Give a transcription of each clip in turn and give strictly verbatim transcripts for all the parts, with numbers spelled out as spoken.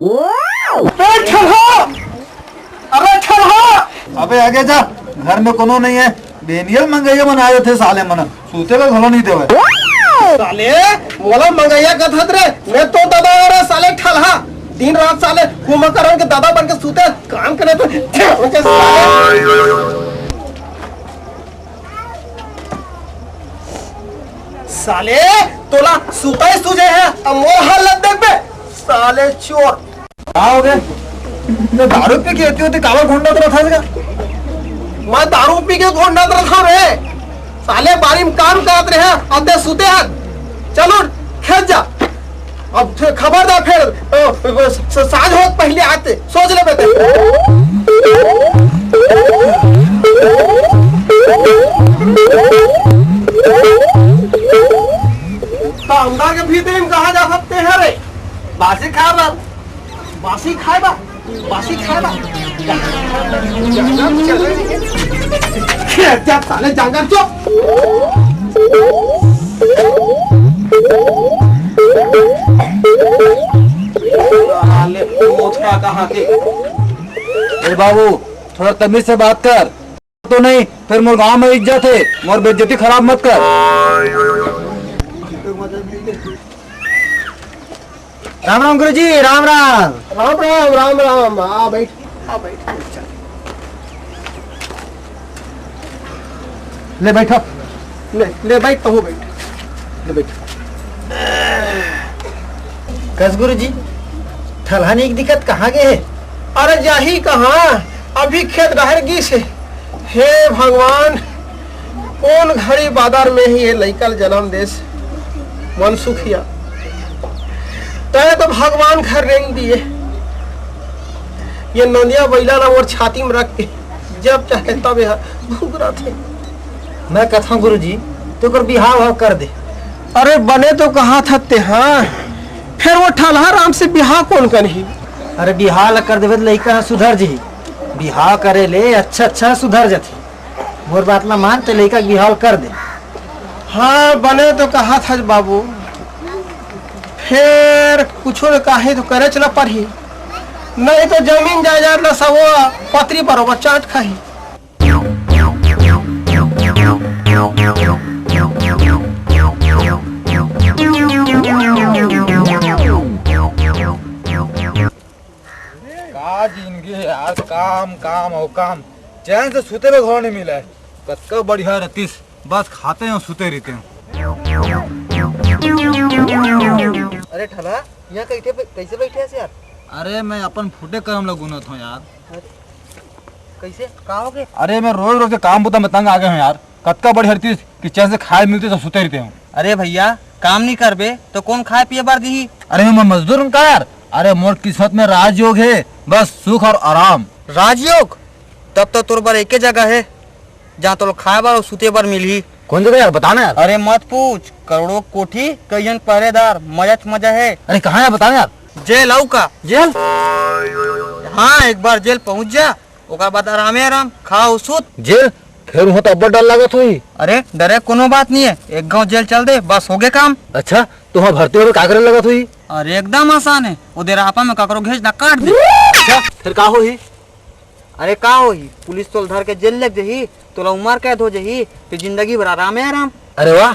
अबे ठलहा! अबे ठलहा! अबे आगे जा, घर में कोनो नहीं है। बेनियल मंगैया मन आए थे साले मन, सूते ला घलो नहीं देवे। साले, मोला मंगैया कथत रे, मैं तो ददा रे साले ठलहा। दिन रात साले कुंभकर्ण के ददा बन के सूते, काम करे तो के साले। साले, तोला सुतई सूझे हे, अब मोर हालत देखबे, साले चोर। का हो गया? तो दारू पी के होती होती काबर घोंडत रहत हस गा? मैं दारू पी के घोंडत रहत हंव रे। साले बारी में काम करत रहे, अद्दे सुते हन। चल उठ, खेत जा। अब फिर खबरदार फिर, अ, अ, स-, साँझ होत पहले आते, सोच लेबे ते। तो अंदर के भीतरी में कहाँ जा सकते हैं रे? बासी खा बर। बासी खाए बा, बासी खाए बा। खेत जा साले जंगल चो। साले पोत का कहाँ के? ए बाबू, थोड़ा तमीज से बात कर। तो नहीं, फिर मोर गांव में इज्जत है, मोर बेइज्जती खराब मत कर। राम राम गुरुजी, राम राम। राम राम, राम राम। आ बैठ, आ बैठ, बैठ, चल। ले बैठो। ले, ले बैठ, तहूँ बैठ। ले बैठ। कस गुरुजी, ठलहा नइ दिखत, कहाँ गे हे? अरे जाही कहाँ, अभी खेत डहर गिस हे। हे भगवान, कोन घड़ी बादर में ही ये लइका ल जनम देस मनसुखिया। तैं तो भगवान घर रेंग दिए। ये नंदिया बइला ला मोर छाती में रख के जब चाहे तब ये घुघराथे। मैं कथंव गुरुजी, तेकर बिहाव ह कर दे। अरे बने तो कहाथस तें, हाँ, फेर वो ठलहा राम से बिहाव कोन करही? अरे बिहाव ल कर देबे त लइका ह सुधर जही। बिहाव करे ले अच्छा अच्छा सुधर जथे। मोर बात ला मान, तें लइका के बिहाव ल कर दे। हाँ, बने तो कहाथस बाबू, फेर कुछो न काहे तो करेच ल परही, नहीं तो जमीन जायदाद ला सबो पतरी बरोबर चाट खाही। का जिंदगी हे यार, काम, काम अउ काम। चैन से सुते बर घलो नइ मिलय। कतका बढ़िया रहितिस, बस खाते हंव, सुते रहितेंव। अरे ठलहा, इहाँ कइसे बै-, कइसे बइठे हस यार? अरे मैं अपन फूटे करम ल गुनत हंव यार। अरे, कइसे? का होगे? अरे मैं रोज रोज के काम बूता में तंग आ गे हंव यार। कतका बढ़िया रहितिस कि चैन से खाय मिलतिस त सुते रहितेंव। अरे भइया, काम नइ करबे त कोन खाय पिये बर दिही? अरे मैं मजदूर हंव का यार? अरे मोर किस्मत में राजयोग हे, बस सुख अउ आराम। राजयोग? तब तो तोर बर एके जगह हे, जहाँ तोला खाय बर अउ सुते बर मिलही। कोन जगह यार, बता ना यार। अरे मत पूछ, करोड़ों कोठी, कई झन पहरेदार, मजा च मजा हे। अरे कहाँ यार, बता ना यार। जेल अउ का? जेल? हाँ, एक बार जेल पहुँच जा, ओकर बाद आरामे आराम, खा अउ सुत। जेल? फेर उहाँ तो अब्बड़ डर लागत होही। अरे, डरे कोनो बात नइ हे, एक घांव जेल चल दे, बस होगे काम। अच्छा, तो उहाँ भर्ती होबे का करे लागत होही? अरे, एकदम आसान हे, ओदे रापा में ककरो घेंच ला काट दे। अच्छा, फेर का होही? अरे, का होही, पुलिस तोला धर के जेल लेग जही, तोला उमर कैद हो जही, फेर जिंदगी भर आरामे आराम। अरे वाह,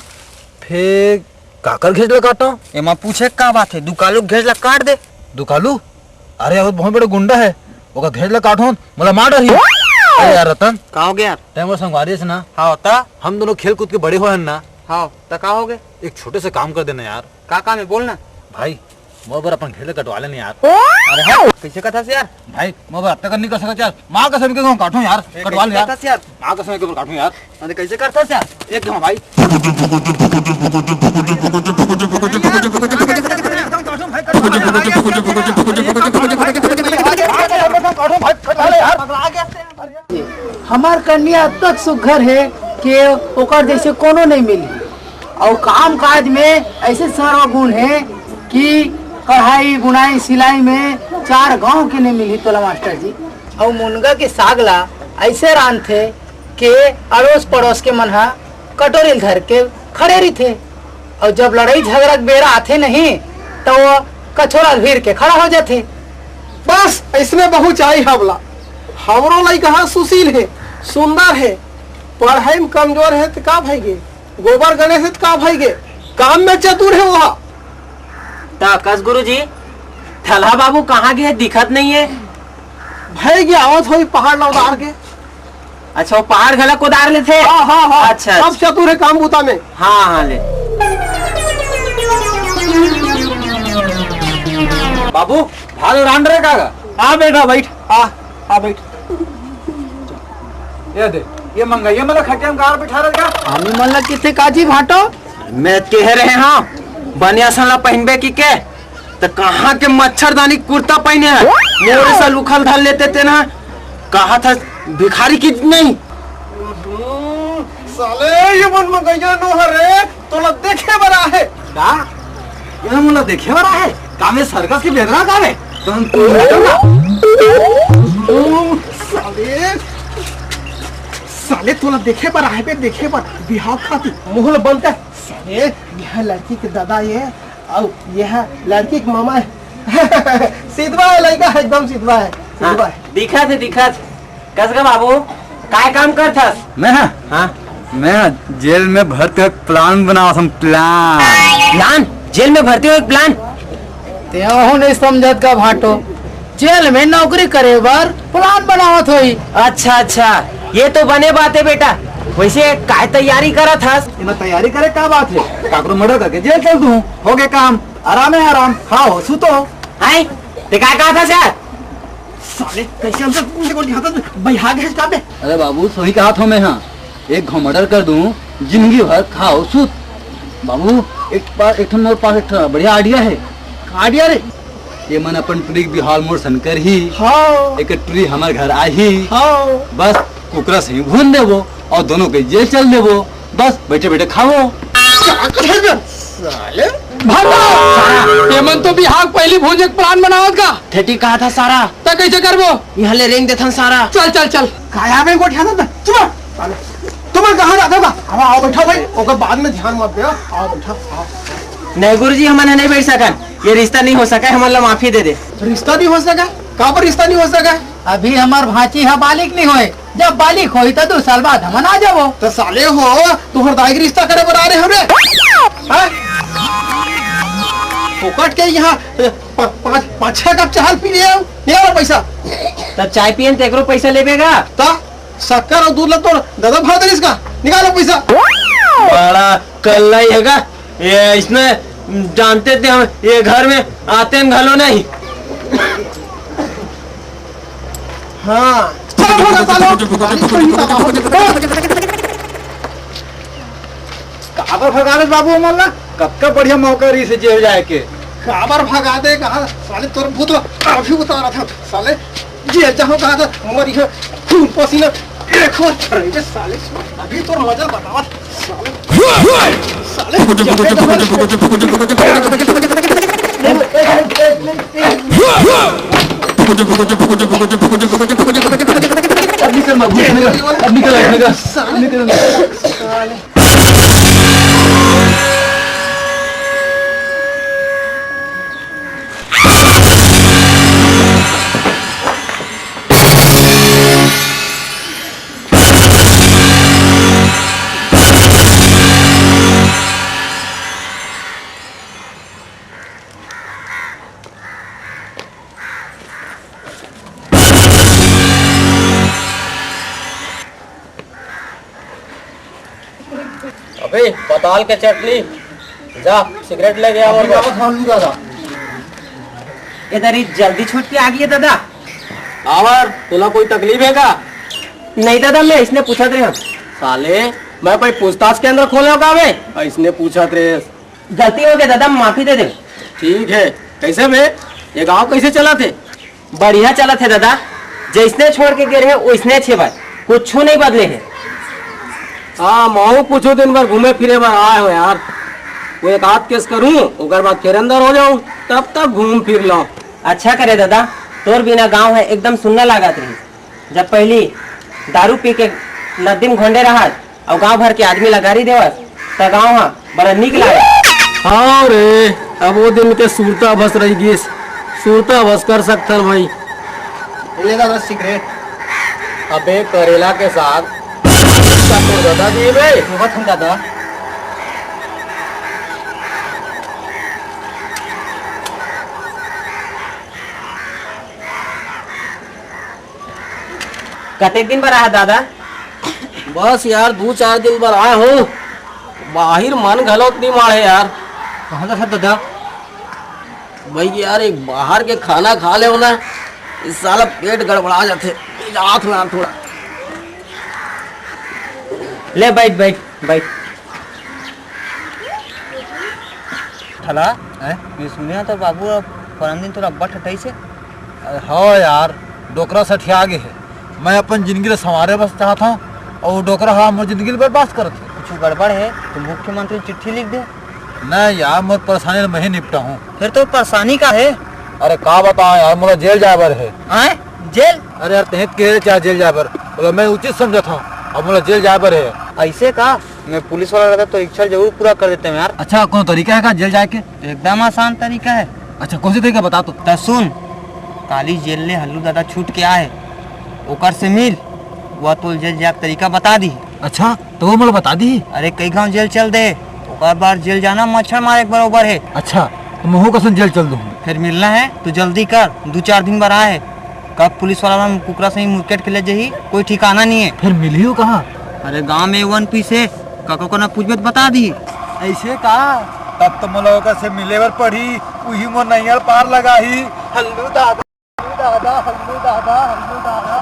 फेर काकर घेंच ला काटंव? एमा पूछे के का बात हे, दुकालू के घेंच ला काट दे। दुकालू? अरे, वो बहुत बड़े गुंडा हे, ओकर घेंच ला काटहूँ, मोला मार डरही। अरे यार रतन, का होगे यार? तैं मोर संगवारी हस ना? हाँ, त? हम दूनों खेल कूद के बड़े होए हन ना? हाँ, त का होगे? एक छोटे से काम कर देना यार। का काम हे, बोल ना। भाई, मोर बर अपन घेंच ला कटवा लेना यार। अरे हाँ, कइसे कथस यार? भाई, मोर बर अतका नइ कर सकत यार, माँ कसम के कहूँ काटहूँ यार, कटवा ले यार। कथस यार? माँ कसम के काटहूँ यार। अरे कइसे करथस यार? एक घांव भाई। हमार कन्या अतक सुघर हे कि ओकर जइसे कोनो नइ मिलही। अउ काम काज में अइसे सर्वगुण हे कि कढ़ाई, बुनाई, सिलाई में चार गांव के नइ मिलही तोला मास्टर जी। अउ मुनगा के साग ला अइसे रांधथे के अड़ोस पड़ोस के मन ह कटोरी ल धर के खड़े रहिथे, अउ जब लड़ई झगरा के बेरा आथे नहीं, त वो कछोरा ल भिर के खड़ा हो जाथे। बस अइसने बहू चाही हमला। हमरो लइका ह सुशील हे, सुंदर हे, पढ़ाई म कमजोर हे त का भइगे, गोबर गणेश हे त का भइगे, काम में चतुर हे वो ह। त कस गुरुजी, थलहा बाबू कहाँ गे, दिखत नइ हे। भइगे, आवत होही पहाड़ ल उतार के। अच्छा, वो पहाड़ घला कोदार लेथे? हाँ, हाँ, हाँ। अच्छा, सब अच्छा। चतुर हे काम बूता में। हाँ, हाँ, ले। बाबू, भात रांध रहे का गा? आ बेटा, बइठ, आ, आ बइठ। ये दे, ये मंगइया मन ला खटिया म गाड़ बिठा रहे का? आमी मन ला किथे काजी भाटो? मैं कह रहे हँव, बनिया सन ला पहिनबे कि के? त कहाँ के मच्छरदानी कुर्ता पहिने हे? मोरे सा लुखल धर लेते ते ना। कहा था भिखारी की नहीं। साले, ये मन मंगइया नो हरे, तोला देखे बर आहे। का? ये मोला देखे बर आहे? का मैं सर्कस के बेदरा का रे? तो हम तू हटो ना। साले, साले तोला देखे बर आहे बे, देखे बर, बिहाव खातिर। मुँह ल बंद कर। साले, यह लड़की के दादा ये, अउ यह लड़की के मामा है। सिधवा है लड़का, एकदम सिधवा है, हाँ, सिधवा है। दिखत हे, दिखत। कस गा बाबू, काय काम करथस? मैं हा? हाँ। मैं हा जेल में भर्ती होए के plan बनावत हँव, plan। Plan? जेल में भर्ती होए के plan? तेहू नइ समझत का भाटो, जेल में नौकरी करे बर plan बनावत होही। अच्छा, अच्छा, ये तो बने बात हे बेटा। वइसे काय तैयारी करत हस? एमा तैयारी करे का बात हे? काकरो murder करके जेल चल दूँ, होगे काम, आराम हे आराम, खाओ, सुतो। हैं? ते का कहत हस यार? साले, कइसे हमसे तुमसे गोली हाथत में बइहा गे हस का बे? अरे बाबू, सही कहत हँव मैं हा। एक घांव murder कर दूँ, जिंदगी भर खाओ सुत। बाबू, एक पास, एक ठन मोर पास एक ठन बढ़िया idea हे। का idea रे? ये मन अपन टुरी के बिहाव मोर सन करही। हाँ। एक टुरी हमर घर आही। हाँ। बस, कुकरा से ही भून देबो अउ दोनों के जेल चल देबो। बस, बइठे बइठे खाओ। का कहत हस बे? साले। भागो! सारा, ये मन तो बिहाव के पहिली भूंजे के plan बनावत का। ठेठी कहत हस सारा। त कइसे करबो? इहाँ ले रेंग देथन सारा। चल, चल, चल। काया में गोठिया ना, चुप रह। साले, तुमन कहाँ जाथव गा? अब आओ, बइठव भाई, ओकर बाद में ध्यान मत दे, आओ, बइठव, आओ। नहीं गुरुजी, हमन नइ बइठ सकन, ये रिश्ता नइ हो सकय, हमन ला माफी दे दे। रिश्ता नइ हो सकय? काबर रिश्ता नइ हो सकय? अभी हमर भांची ह बालिक नइ होय, जब बालिक होही त दू साल बाद हमन आ जाबो। त साले हो, तुँहर दाई के रिश्ता करे बर आ रहे हव रे? हाँ? फोकट के इहाँ, ए, पा-, पाँच, पाँच छह कप चाय पी ले आव, निकाल पैसा। त चाय पियन तेकरो पैसा लेबे गा? त शक्कर अउ दूध ला तोर दादा भाव देलिस का? निकालो पैसा। बड़ा कल्लई हे गा। ये इसने जानते थे हम, ये घर में आते हैं घलो नहीं। हाँ। चलो, भगा, चलो। काबर भगावत बाबू हमन ला? कतका बढ़िया मौका रहिस हे जेल जाए के। काबर भगा दे, कहा साले तोर भूत ला अभी उतारत हँव, साले। जेल जाहूँ कहा था, हमर इहाँ खून पसीना एक बार चढ़ाई दे साले, अभी तोर मजा बतावत साले। साले, अब निकल मत, अब निकल, अब निकल। साले। अबे, पताल के चटनी, जा, सिगरेट लेके आ, अभी और आवत हँव, दादा। इधर ही जल्दी छूट के आ गई है, दादा। काबर, तोला कोई तकलीफ है का? नहीं दादा, मैं इसने पूछत रहे हँव। साले, मैं कोई पूछताछ केंद्र खोले हँव का बे? इसने पूछत रहे। गलती हो गई दादा, माफी दे दे। ठीक है, कैसे बे, ये गांव कैसे चलत हे? बढ़िया चलत हे दादा, जइसने छोड़ के गे रहे, ओइसने हे बस, कुछू नहीं बदले हे। हाँ, महूँ कुछू दिन बर घूमे फिरे बर आए हँव यार, वो एक आध केस करूँ, ओकर बाद फिर अंदर हो जाऊँ, तब तक घूम फिर लौं। अच्छा करे दादा, तोर बिना गांव ह एकदम सुन्ना लागत रहिस। जब पहिली दारू पी के नद्दी म घोंडे रहस अउ गांव भर के आदमी ला गारी देवस, त गांव ह बड़ा नीक लागय। हाँ रे, अब वो दिन के सुरता बस रहि गिस। तू तो बस कर सकथन भाई। ये ले दादा सिगरेट। अबे करेला के साग का तो दादा जी बे। बहुत हम दादा। कतेक दिन बर आए हस दादा? बस यार, दू चार दिन बर आए हंव। बाहिर मन घलो नइ माढ़े यार। कहाँ जाथस दादा? भाई यार, एक बाहर के खाना खा लेवं ना, इस साला पेट गड़बड़ा जाथे। जात ना थोड़ा। ले बइठ, बइठ, बइठ। ठला, हैं? मैं सुने हंव तोर बाबू ह परन दिन तोर अब्बड़ ठठाइस हे। अरे हाँ यार, डोकरा सठिया गे हे। मैं अपन जिंदगी ला संवारे बर चाहत हंव, अउ वो डोकरा ह मोर जिंदगी ला बर्बाद करत हे। कुछ गड़बड़ हे तो मुख्यमंत्री ला चिट्ठी लिख दे। नहीं यार, मोर परेशानी ला मैं ही निपटाहूँ। फेर तोर परेशानी का हे? अरे का बतावं यार, मोला जेल जाए बर हे। आय? जेल? अरे यार, तहीं कहे चाहे जेल जाए बर, ओला मैं उचित समझत हंव। अब मोला जेल जाए बर हे। अइसे का? मैं पुलिस वाला रहता तो इच्छा जरूर पूरा कर देते यार। अच्छा, कोनो तरीका हे का जेल जाए के? एकदम आसान तरीका हे। अच्छा, कौन सी तरीका, बता तो। त सुन, काली जेल ले हल्लू दादा छूट के आए, ओकर से मिल, वो तोला जेल जाए के तरीका बता दी। अच्छा, तो वो मोला बता दी। अरे कई गांव जेल चल दे, ओकर बर जेल जाना मच्छर मारे के बरोबर हे। अच्छा, तो महू कसन जेल चल दूँ? फेर मिलना हे तो जल्दी कर, दू चार दिन बर आए। कब पुलिस वाला मन कुकरा सही मुरकेट के ले जाही, कोई ठिकाना नइ हे। फेर मिलही वो कहाँ? अरे गांव में वन पीस हे, ककरो कना पूछबे त बता दिही। अइसे का? तब तो मोला ओकर से मिले बर पड़ही, उही मोर नैया ल पार लगाही। हल्लू दादा, हल्लू दादा, हल्लू दादा, हल्लू दादा।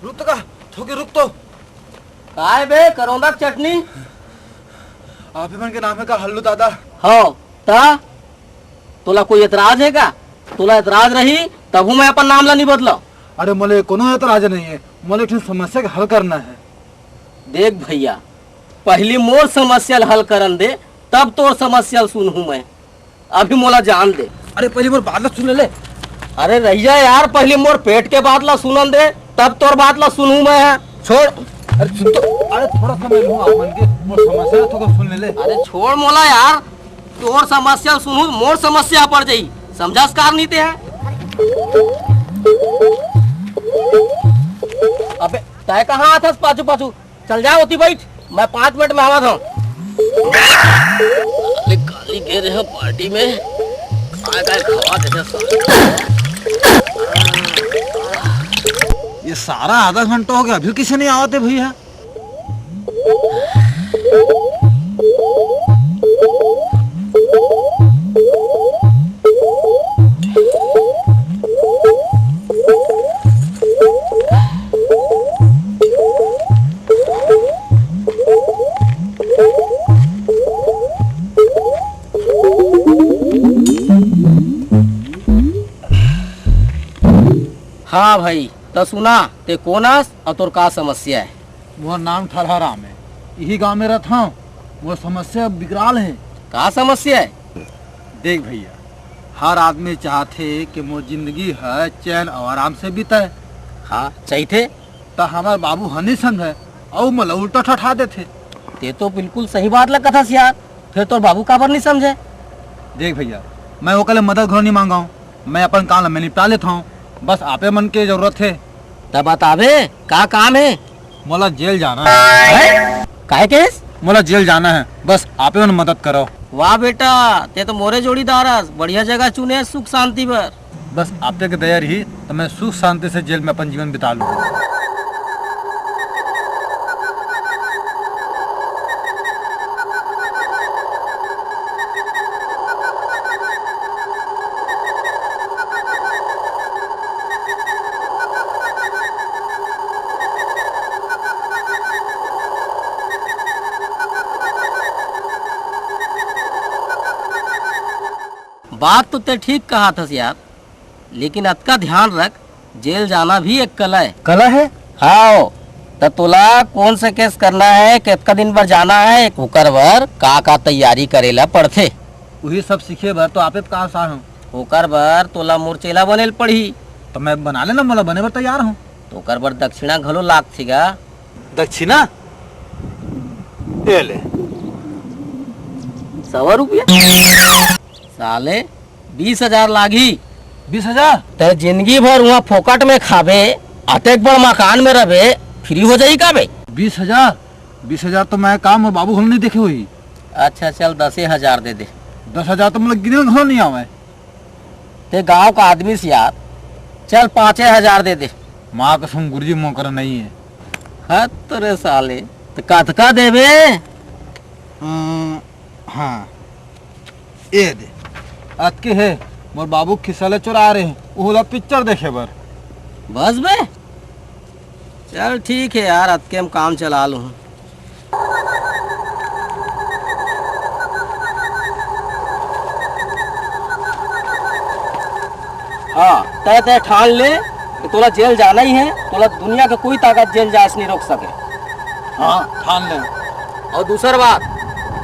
रुक तो का, थोके रुक तो। काय बे, करौंदा के चटनी? आप ही मन के नाम हे का हल्लू दादा? हव, त तोला कोई एतराज हे का? तोला एतराज रही, तभू मैं अपन नाम ला नइ बदलंव। अरे, मोला कोनो एतराज नइ हे, मोला एक ठन समस्या के हल करना हे। देख भइया, पहिली मोर समस्या ल हल करन दे, तब तोर समस्या ल सुनहूं मैं। अभी मोला जान दे। अरे, पहिली मोर बात ल सुन ले ले। अरे रहि जा यार, पहिली मोर पेट के बात ल सुनन दे, तब तोर बात ल सुनहूं मैं। छोड़। अरे सुन तो, अरे थोड़ा सा मैं लूं आप मन के, मोर समस्या ल तो सुन ले ले। अरे छोड़ मोला यार, तोर समस्या ल सुनहूं, मोर समस्या पड़ जाही, समझस का नहीं ते ह। अबे तैं कहाँ आथस पाछू पाछू? चल जा ओती बइठ, मैं पाँच मिनट में आवत हंव। साले काली गे रेहेंव पार्टी में, काय काय खवा देथे साले। ये सारा आधा घंटा हो गया, अभी किसे नहीं आवत हे भइया? हाँ भाई, त सुना, ते कोन अस अउ तोर का समस्या हे? मोर नाम ठलहा राम हे, इही गांव में रहत हंव। मोर समस्या बिकराल हे। का समस्या हे? देख भइया, हर आदमी चाहथे कि मोर जिंदगी ह चैन अउ आराम से बीतय। हाँ, चाहथे। त हमर बाबू ह नइ समझय, अउ मोला उल्टा ठठा देथे। ते तो बिल्कुल सही बात ल कथस यार, फेर तोर बाबू काबर नइ समझय? देख भइया, मैं ओकर ले मदद घलो नइ मांगंव, मैं अपन काम ल मैं निपटा लेथंव, बस आपे मन के जरूरत हे। त बताबे, का काम हे? मोला जेल जाना हे। हैं? काहे केस? मोला जेल जाना हे, बस आपे मन मदद करव। वाह बेटा, ते तो मोरे जोड़ीदार हस, बढ़िया जगह चुने हस सुख शांति बर। बस आपे के दया रही त मैं सुख शांति से जेल में अपन जीवन बिता लूं। बात तो ते ठीक कहाथस यार, लेकिन अतका ध्यान रख, जेल जाना भी एक कला हे। कला हे? हाव, त तोला कोन से केस करना हे, कतका दिन बर जाना हे, ओकर बर का-का तैयारी करे ला पड़थे। उही सब सीखे बर तो आपे पास आए हंव। ओकर बर तोला मोर चेला बने ल पड़ही। त मैं बना लेना, मोला बने बर तैयार हंव। त ओकर बर दक्षिणा घलो लागथे गा। दक्षिणा? ए ले। सवा रुपया? साले, बीस हजार लागही। बीस हजार? तैं जिंदगी भर उहाँ फोकट में खाबे, अतेक बड़ मकान में रबे, फ्री हो जाही का बे? बीस हजार? बीस हजार तो मैं काम अउ बाबू घलो नइ देखे होही। अच्छा, चल, दसे हजार दे दे। दस हजार तो मोला गिने घलो नइ आवय। तैं गांव का आदमी हस यार, चल, पाँचे हजार दे दे। माँ कसम गुरुजी, मोर करा नइ हे। हद तो रे साले, त कतका देबे? अं, हाँ, ए दे, अतके हे। मोर बाबू खिस्सा ले चोराय रहे, ओहू ला पिक्चर देखे बर। बस बे, चल ठीक हे यार, अतके म काम चला लूँ। हाँ, तैं, तैं ठान ले कि तोला जेल जाना ही हे, तोला दुनिया के कोई ताकत जेल जाए से नइ रोक सके। हाँ, ठान ले। अउ दूसर बात,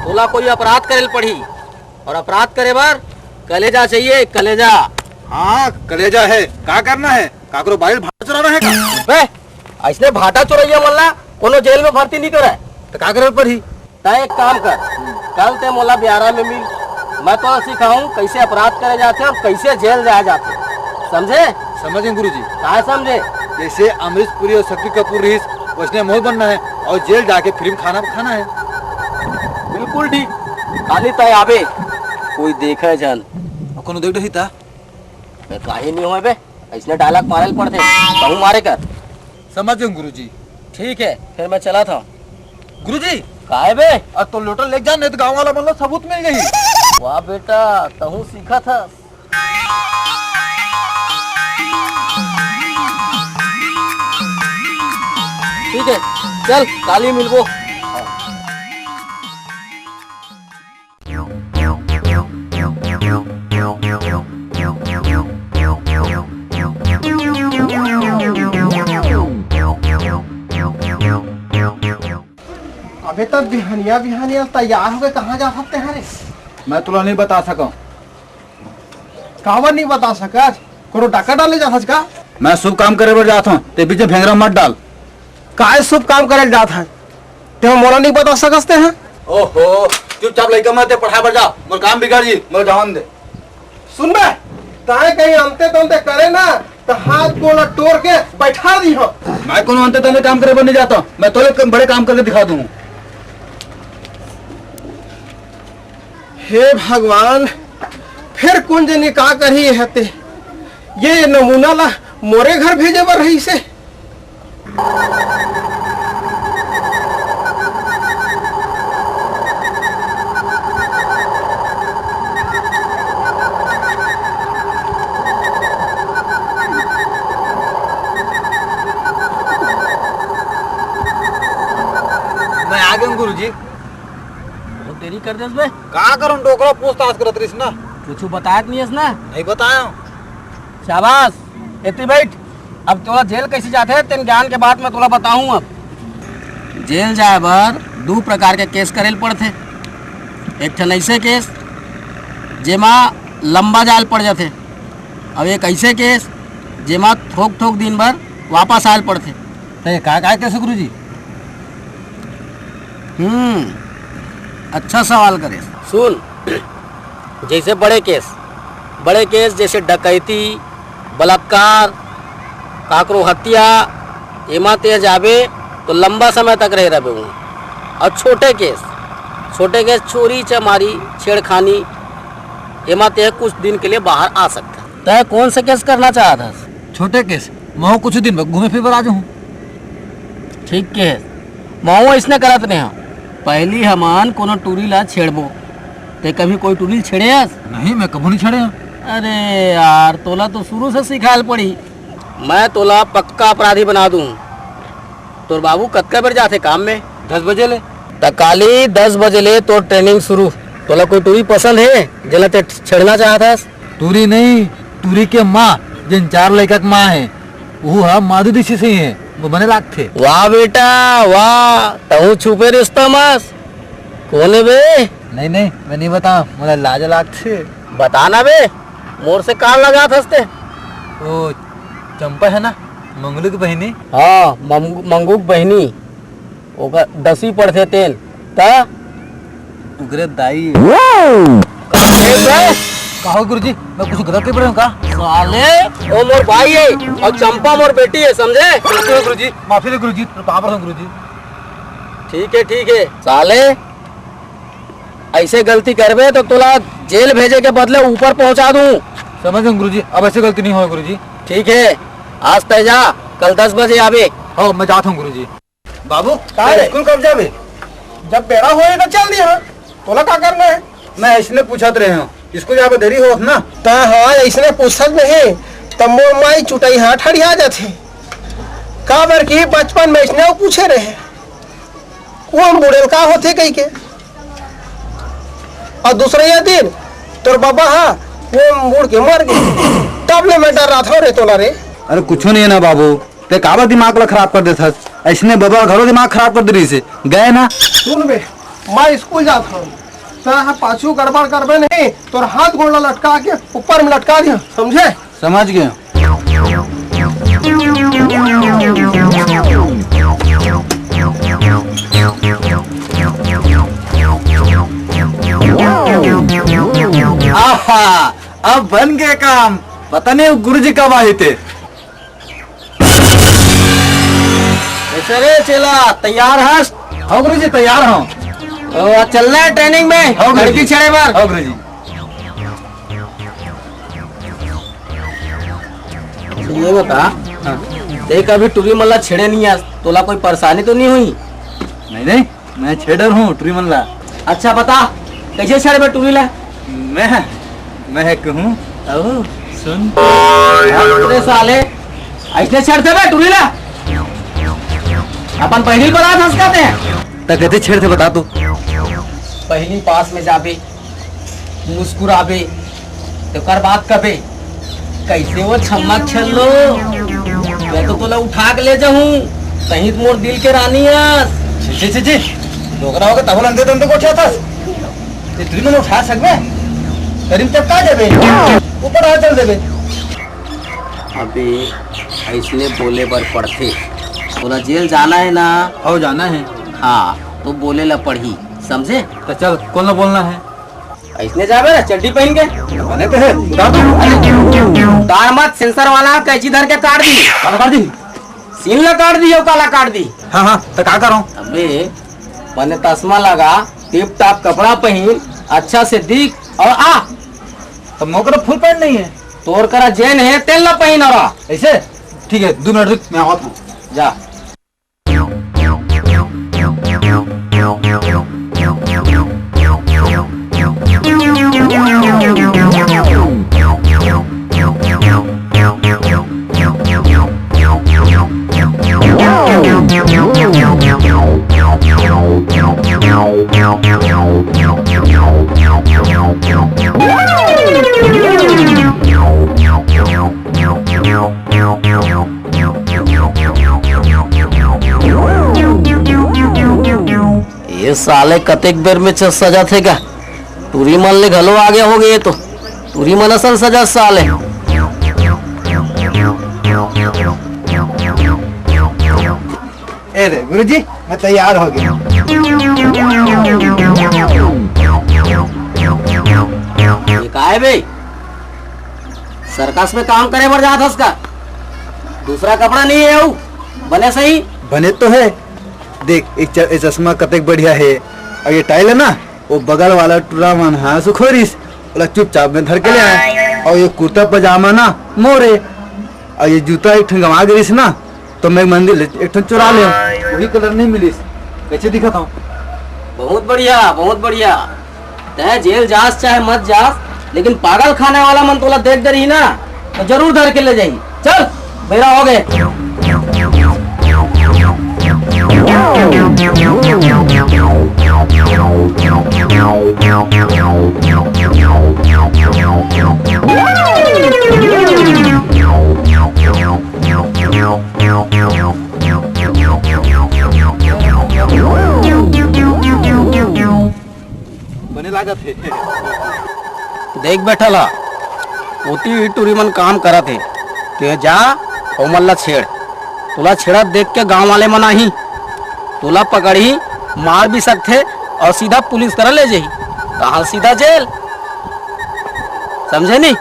तोला कोई अपराध करे ल पड़ही, अउ अपराध करे बर कलेजा चाहिए, कलेजा। हाँ, कलेजा हे, का करना हे? काकरो बाड़ी भाटा चोराना हे का? बे, अइसने भाटा चोरइया मन ला कोनो जेल में भर्ती नइ करय। त का करे ल पड़ही? तैं एक काम कर, कल तैं मोला बियारा में मिल, मैं तोला सिखाहूँ कइसे अपराध करे जाथे अउ कइसे जेल जाए जाथे, समझे? समझ गेंव गुरुजी। काय समझे? जइसे अमरीश पुरी अउ शक्ति कपूर रहिस, वइसने मोर बनना हे अउ जेल जाके फिल्म खाना खाना हे। बिल्कुल ठीक, खाली तैं आबे, कोई देखे झन। अउ कोनो देख डरही त? बे, काहे नइ होय बे, अइसने डायलॉग मारे ल पड़थे, कहूँ मारे कर। समझ गेंव गुरुजी। ठीक हे, फेर मैं चलत हँव। गुरुजी। काय बे? अउ तोर लोटा लेके जा, नइ त गाँव वाला मन ला सबूत मिल जाही। वाह बेटा, तहूँ सीखत हस। ठीक हे, चल, काली मिलबो। अबे त बिहनिया बिहनिया तैयार होके कहाँ जाथस तें रे? मैं तोला नइ बता सकँव। काबर नइ बता सकस? कोनो डाका डाले जाथस का? मैं शुभ काम करे बर जात हँव, तें बीच में भेंगरा मत डाल। काय शुभ काम करे ल जात हस? तें मोला नइ बता सकस तें? ओहो, चुपचाप लइका मन तें पढ़ाय बर जा, मोर काम बिगड़ जही, मोला जावन दे। सुन बे, तैं कहीं अंते तंते करे ना, त हाथ गोड़ टोर के बइठा दिहँव। मैं कोनो अंते तंते काम करे बर नइ जात हँव, मैं तोले एक बड़े काम करके दिखा दूँ। हे भगवान, फेर कोन जनी का करही हे ते? ये नमूना ला मोरे घर भेजे बर रहिस हे। मैं आ गेंव गुरुजी। बहुत देरी कर देस बे। का करँव, डोकरा पूछताछ करत रहिस ना। कुछु बताय के नइ हस ना? नइ बतायँव। शाबाश, एती बइठ। अब तोला जेल कइसे जाथे, तेन ज्ञान के बात मैं तोला बताहूँ। अब जेल जाय बर दू प्रकार के केस करे ल पड़थे। एक ठन अइसे केस, जेमा लंबा जाय ल पड़ जाथे, अउ एक अइसे केस, जेमा थोक-थोक दिन बर वापस आय ल पड़थे। त ये का, का केस हे गुरुजी? हम्म, अच्छा सवाल करेस। सुन, जइसे बड़े केस, बड़े केस जइसे डकैती, बलात्कार, काकरो हत्या, एमा तें जाबे त लंबा समय तक रहे रहिबे उहाँ। अउ छोटे केस, छोटे केस चोरी चमारी, छेड़खानी, एमा तें कुछ दिन के लिए बाहर आ सकथस। तैं कोन से केस करना चाहत हस? छोटे केस, महूँ कुछ दिन बर घूमे फिरे बर आ जाहूँ। ठीक केहे, महूँ अइसने करत रेहेंव। पहिली हमन कोनो टूरी ला छेड़बो। तें कभी कोई टूरी ल छेड़े हस? नहीं, मैं कभू नइ छेड़े हँव। अरे यार, तोला तो शुरू से सिखाय ल पड़ही। मैं तोला पक्का अपराधी बना दूँ। तोर बाबू कतका बेर जाथे काम में? दस बजे ले। त काली दस बजे ले तोर training शुरू। तोला कोई टूरी पसंद हे, जेला तें छेड़ना चाहत हस? टूरी नहीं, टूरी के माँ, जेन चार लइका के माँ हे, वहू ह माधुरी दीक्षित सही हे, वो बने लागथे। वाह बेटा, वाह, तहूँ छुपे रिश्ता मास। कोन हे बे? नहीं, नहीं, मैं नइ बताँव, मोला लाज लागथे। बता ना बे, मोर से कान लगाथस तें। ओ, चंपा हे ना, मंगलू के बहिनी। हाँ, मंग-, मंगू के बहिनी। ओकर दसवीं पढ़थे तेन। त उगरे दाई। का हो गुरुजी, मैं कुछ गलत कह रहे हूँ का? साले, वो मोर भाई है और चंपा मोर बेटी है, समझे? गुरुजी, माफी दे गुरुजी, पावर हूँ गुरुजी। ठीक है, ठीक है। साले, ऐसे गलती करबे तो तोला जेल भेजे के बदले ऊपर पहुंचा दूं। समझ गए गुरुजी, अब ऐसे गलती नहीं होगा गुरुजी। ठीक है, आज तय जा, कल दस बजे आबे। हाँ, मैं जाता हूँ गुरुजी। बाबू, का रे? स्कूल कब जाबे? जब बेरा होए तो चल दिया। तोला का करना है? मैं इसने पूछत रहे हूँ, स्कूल जाबे देरी होत ना? ता हाँ, इसने पूछत नहीं, तब मोर माई चुटई हाथ हरिया जाथे। काबर कि बचपन में इसने वो पूछे रहे, वो हम बूढ़े का होथे कही के। और दूसरा ये दिन तोर बाबा हा वो बूढ़ के मर गए, तब ले मैं डर रहा था रे तोला रे। अरे कुछ नहीं है ना बाबू, ते काबर दिमाग ला खराब कर देथस? ऐसने बबा घरो दिमाग खराब कर दे रही से, गए ना। सुन बे, मैं स्कूल जात हूँ, तेरा पाछू गड़बड़ करबे नहीं, तोर हाथ गोड़ ला लटका के ऊपर में लटका दिया, समझे? समझ गए। आहा, अब बन गए काम। पता नहीं वो गुरुजी कब आए थे। कैसे रे चेला, तैयार हस? हाँ गुरुजी, तैयार हूँ। ओ, आज चलना है ट्रेनिंग में? हाँ गुरुजी। लड़की छेड़े बर। हाँ गुरुजी। ये बता, हाँ। देख अभी टूरी मन ला छेड़े नहीं आज, तोला कोई परेशानी तो नहीं हुई? नहीं नहीं, मैं छेड़र हूँ टूरी मन ला। अच्छा बता, कैसे छेड़बे टूरी ला? मैं, मैं कहूँ। अहो। सुन। अरे साले, ऐसने छेड़थे बे टूरी ला? अपन पहली बरात हंस कहते हैं। त कैसे छेड़थे बता तू। पहली पास में जाबे, मुस्कुराबे, तेकर बाद कबे, "कैसे वो छम्मा छल्लो? मैं तो तोला उठा के ले जाहूं, तहीं तो मोर दिल के रानी अस।" छी, छी, छी, छी। डोकरा होके तहु लंदे दंदे को उठाथस। ये तुझे मैंने उठा सकबे? करीम तक का देबे? ऊपर आ चल देबे। अबे, ऐसने बोले बर पड़थे। तोला जेल जाना है ना? हो, जाना है। हाँ, तो बोले ला पड़ही, समझे? तो चल, कौन ला बोलना है? ऐसने जाबे ना, चड्डी पहन के। बने तो है, उतार दो। उतार मत, सेंसर वाला कैंची धर के काट दी। काला काट दी। सीन ला काट दी, अउ काला काट दी। हाँ, हाँ, तो का करूँ? अबे, बने तसमा लगा, टिप टाप कपड़ा पहन, अच्छा से दिख, अउ आ। तो मोर करा फुल पैंट नहीं है। तोर करा जेन है, तेन ला पहन अउ आ। ऐसे? ठीक है, दो मिनट रुक, मैं आवत हूँ। जा। ये साले कतेक बेर में च-, सजा थे का? टूरी मन ले घलो आगे हो गए तो। टूरी मन असन सजा साले। ए रे गुरुजी, मैं तैयार हो गया। ये का है बे? सर्कस में काम करे बर जात हस का? दूसरा कपड़ा नहीं है अउ? बने सही? बने तो है। देख, एक च-, ये चश्मा कतेक बढ़िया है। और ये टाइल है ना, वो बगल वाला टूरा मन हा सुखोरिस, ओला चुपचाप में धर के ले आए। और ये कुर्ता पजामा ना मोरे, और ये जूता एक ठन गंवा गिरिस ना, तो मैं मंदिर ले एक ठन चुरा ले। वही कलर नहीं मिलिस, कैसे दिखत हूँ? बहुत बढ़िया, बहुत बढ़िया। तैं जेल जास चाहे मत जास, लेकिन पागल खाने वाला मन तोला देख दे रही ना, तो जरूर धर के ले जाही। चल, बेरा हो गए। बने लागत हे। देख बैठल हा, ओती टूरी मन काम करत हे, तें जा, ओमन ला छेड़। तोला छेड़त देख के गांव वाले मन आही, तोला पकड़ही, मार भी सकथे, अउ सीधा पुलिस करा ले जाही, तहाँ सीधा जेल। समझे नी?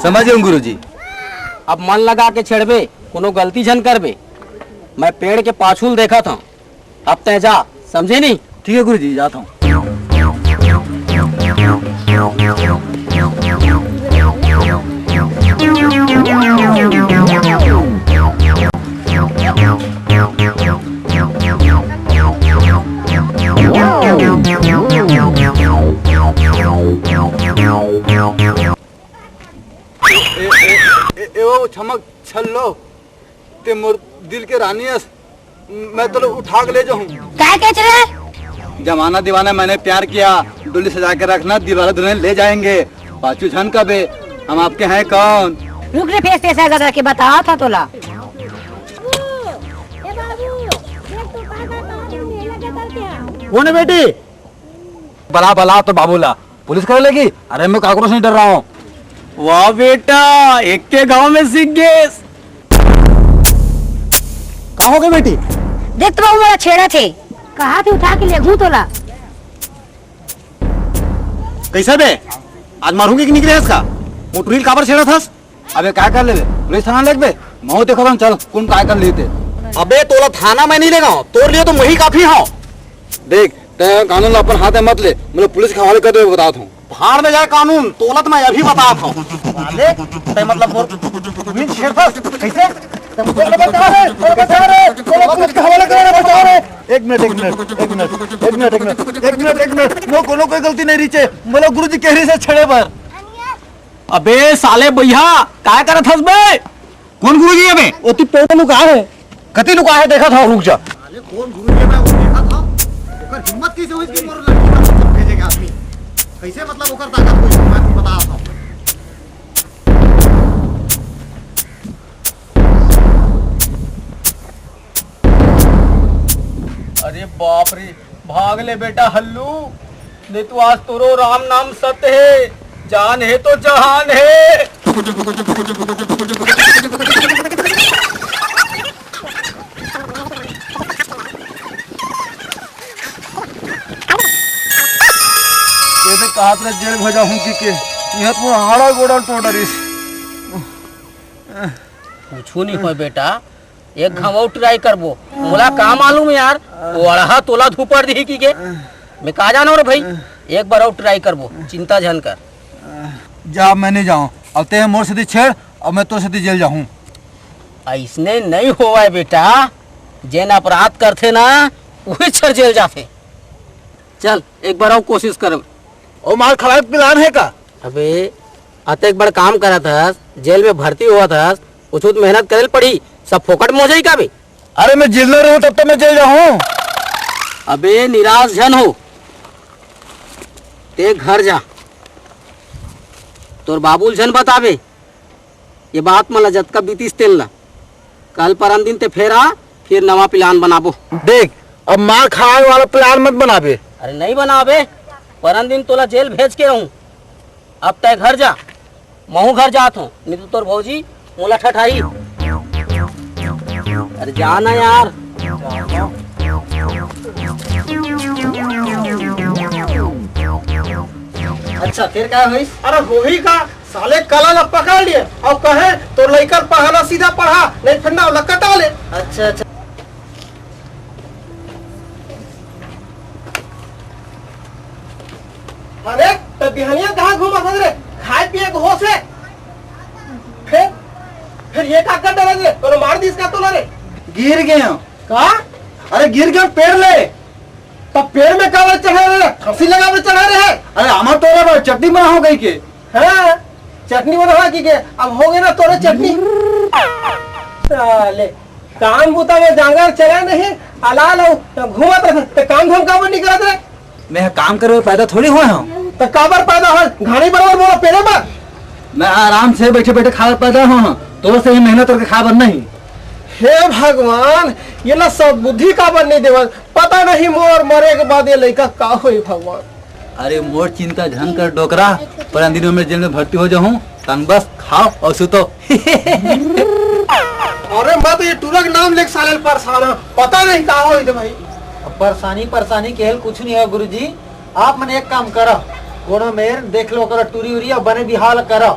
समझ गेंव गुरुजी। अब मन लगा के छेड़बे, कोनो गलती झन करबे। मैं पेड़ के पाछू ल देखत हँव, अब तैं जा, समझे नी? ठीक हे गुरुजी, जात हँव। ए, ए, ए, ए, ओ छमक छल्लो, तैं मोर दिल के रानी अस, मैं तोला उठा के ले जाहूँ। काय कहे रे? जमाना दीवाना, मैंने प्यार किया, डोली सजा के रखना, दिलवाले दुल्हन ले जाएंगे। पाछू झन कबे, हम आपके हैं कौन? रुक रे, फेस तेस गदर के बतावत हँव तोला। कोन हे बेटी? बला, बला तो बाबू ला, पुलिस करे लेगी। अरे, मैं काकरो से नहीं डर रहा हूँ। वाह बेटा, एक के गांव में सीख गेस। का हो गे बेटी? देख तो बाबू, मोला छेड़त हे। कहाथे उठा के लेगहूँ तोला। कइसे बे? आज मारहूँ कि निकले हस का? मोटरी ल काबर छेड़त हस? अबे काय कर लेबे? पुलिस थाना लेगबे? महूँ देखत हँव, चल, कोन काय कर लिही ते। अबे तोला थाना मैं नहीं लेगँव, तोर लिए तो महूँ काफी हँव। देख, तैं कानून ला अपन हाथ में मत ले, मोला पुलिस के हवाले कर देबे, बतात हँव। भाड़ में जाए कानून, तोला तो मैं अभी बतात हँव। साले, तैं मतलब मोर जमीन छेड़थस, कइसे? तैं मोर बचा रे, मोर बचा रे, तोला पुलिस के हवाले कर रे, बचा रे। एक मिनट, एक मिनट, एक मिनट, एक मिनट, एक मिनट, एक मिनट, एक मिनट। मोर कोनो कोई गलती नहीं रहिसे, मोला गुरुजी कहे रहिसे छेड़े बर। अबे साले बइहा, काय करत हस बे? कोन गुरुजी हे बे? ओती पेड़ में लुकाय हे। कती लुकाय हे, देखत हँव, रुक जा। साले कोन गुरुजी हे बे, वो देखत हँव। ओकर हिम्मत कइसे होइस कि मोर लड़की ला मतलब भेजे के आदमी? कइसे मतलब ओकर ताकत होइस, मैं बतात हँव। अरे बाप रे, भाग ले बेटा हल्लू, नहीं तो आज तोरो राम नाम सत्य हे, जान हे तो जहान हे। ये तो कहत रहे जेल भेजा हूँ कि के, यह तो हाड़ा गोड़ा टोटरिस। कुछू नहीं होय बेटा, एक घांव अउ try करबो। मोला का मालूम यार, वो अड़हा तोला धुपर दिही कि के। मैं का जानव रे भाई, एक बार अउ try करबो, चिंता झन कर। जा, मैं नहीं जावँव। अब तैं मोर सेती छेड़, अब मैं तोर सेती जेल जाहूँ। अइसने नहीं होवय बेटा, जेन अपराध करथे ना, उही छर जेल जाथे। चल, एक बार अउ कोशिश करबे। ओ मार खवाए के plan हे का? अबे, अतेक बड़ काम करत हस, जेल में भर्ती होवत हस, कुछू तो मेहनत करे ल पड़ही, सब फोकट में हो जाही का बे? अरे, मैं जेल में रहूँ, तब तो मैं जेल जाहूँ। अबे, निराश झन हो, तैं घर जा, तोर बाबू ल झन बताबे। ये बात मन ला जतका बीतिस तेन ला। कल परन दिन तैं फेर आ, फिर नवा plan बनाबो। देख, अब मार खाए वाला plan मत बनाबे। अरे नहीं बनाबे, परन दिन तोला जेल भेज के रहूं। अब तैं घर जा, महूं घर जात हूं, नहीं तो तोर भौजी मोला ठठाही। अरे जा ना यार। अच्छा, फिर का होइस? अरे होही का, साले कला ला पकड़ लिए अउ कहे, "तोर लइका ल पढ़ाना सीधा पढ़ा, नहीं फेर नाव ला कटा ले।" अच्छा, अच्छा। अरे, त बिहनिया कहाँ घूमत हस रे? खाए पिए के होश हे? फेर, फेर ये का कर डरे रे? कोनो मार दिस का तोला रे? गिर गेंव। का? अरे गिर गेंव पेड़ ले। तब पेड़ में काबर चढ़े रहे? फांसी लगावे चढ़े रहे? अरे हमर तोरे बर चटनी बनाहूं कहिके। हाँ, चटनी बनाहूं कहिके। अब होगे ना तोरे चटनी। साले, काम बुता में जांगर चले नहीं, अलाल अउ घूमत रहे, त काम धाम काबर नहीं करत रे? मैं काम करे पैदा थोड़ी होय हूं। त काबर पैदा होय? घानी बरोबर मोला पेले बर। मैं आराम से बैठे बैठे खाए पैदा होय हूं, तोर से ही मेहनत करके खाए बर नहीं। हे भगवान, ये ला सब बुद्धि काबर नहीं देवत? पता नहीं मोर मरे के बाद ये लइका का होई भगवान। अरे मोर चिंता झन कर डोकरा, परन दिन में जेल में भर्ती हो जाहूं, तन बस खाओ अउ सुतो। अरे मैं तो ये टूरा के नाम लेके साले परेशान हूं, पता नहीं का होई रे भाई। अब परेशानी, परेशानी केहे ल कुछ नहीं हे गुरुजी, आप मन एक काम करा, कोनो मेर देख लो, करो टूरी उरी, अउ बने बिहाव ल करा।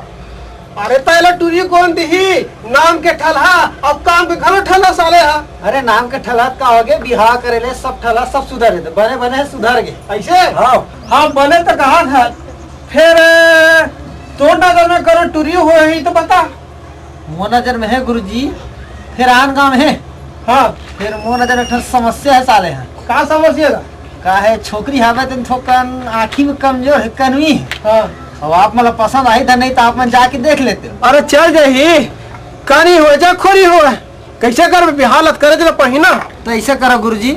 अरे त एला टूरी कोन दिही? नाम के ठलहा, अउ काम के घलो ठलहा साले हा। अरे नाम के ठलहा का होगे, बिहाव करे ले सब ठलहा सब सुधर गे, बने बने सुधर गे। अइसे? हाँ। हाँ, बने त कहा था। फेर तोर नजर में करो टूरी होही त बता। मोर नजर में हे गुरुजी, फेर आन गांव हे। हाँ। फेर मोर नजर में एक ठन समस्या हे साले हा। का समस्या हे? का हे, छोकरी हावय तेन थोकन आँखी में कमजोर हे, कनवी हे। हाँ। अब आप मन ला पसंद आही त नहीं त आप मन जाके देख लेते। अरे चल जाही, कनी होय जा खोरी होय, कइसे करबे बिहाव ल, करे ला पड़ही ना। त अइसे करा गुरुजी,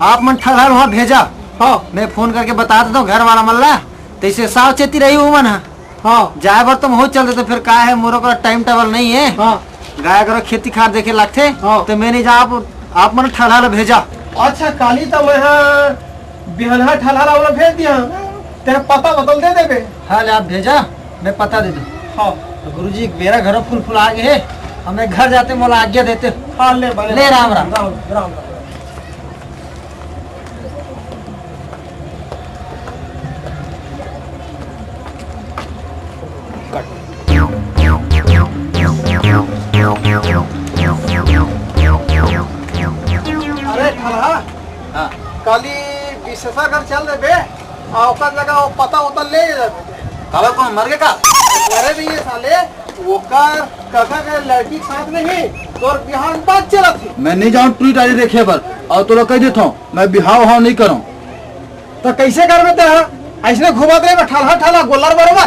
आप मन ठलहा ल उहाँ भेजा। हाँ। मैं फोन करके बता देथंव घर वाला मन ला, तइसे सावचेती रही उमन हा। हाँ। जाए बर तो महूँ चल देते, फेर का हे, मोरो करा टाइम टेबल नहीं हे। हाँ। गाय गरु खेती खार देखे लागथे, हाँ। तो मैं नहीं जा, आप, आप मन ठलहा ल भेजा। अच्छा, काली तो मैं हा बिहनहा ठलहा ला ओला भेज दिया, तेरा पता बतल दे देबे। हाँ, ले आप भेजा, मैं पता दे दूँ। हाँ। तो गुरुजी, बेरा घरो फुल फुला गे हे, हमें घर जाते मोला आज्ञा देते। हाँ, ले, बने। ले, राम राम। राम, राम, राम। अरे ठलहा, हाँ। काली विशेषा घर चल देबे, आ ओकर जगह वो पता उता ले लेबे। काला कौन मर गया का? अरे नहीं ये साले, ओकर कका के लड़की के साथ में ही तोर बिहाव बात चलत हे। मैं नहीं जाऊँ टूरी टारी देखे बर, अउ तोला कह देथंव, मैं बिहाव उहाव नहीं करंव। त कइसे करबे तेहा? अइसने घूमत रहे ठलहा ठलहा गोल्लर बरोबर,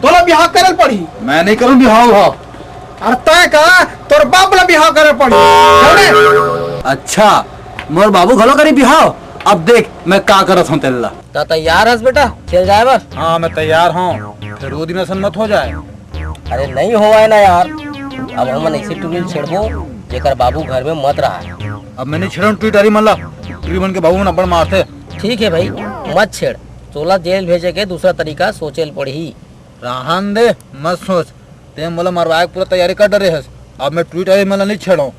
तोला बिहाव करे ल पड़ही। मैं नहीं करंव बिहाव उहाव। अरे तय का, तोर बाप ला बिहाव करे ल पड़ही। जाने? अच्छा, मोर बाबू घलो करी बिहाव? अब देख मैं का करत हंव तेला। त तैयार हस बेटा, चल जाए बर? हाँ, मैं तैयार हंव। फेर वो दिन असन मत हो जाए। अरे नहीं होवय ना यार, अब हमन अइसे टूरी ल छेड़बो जेकर बाबू घर में मत रहय। अब मैं नहीं छेड़ंव टूरी टारी मन ला, टूरी मन के बाबू मन अब्बड़ मारथे। ठीक हे भाई, मत छेड़, तोला जेल भेजे के दूसरा तरीका सोचे ल पड़ही। रहन दे, मत सोच, तें मोला मरवाए के पूरा तैयारी कर डरे हस। अब मैं टूरी टारी मन ला नहीं छेड़ंव,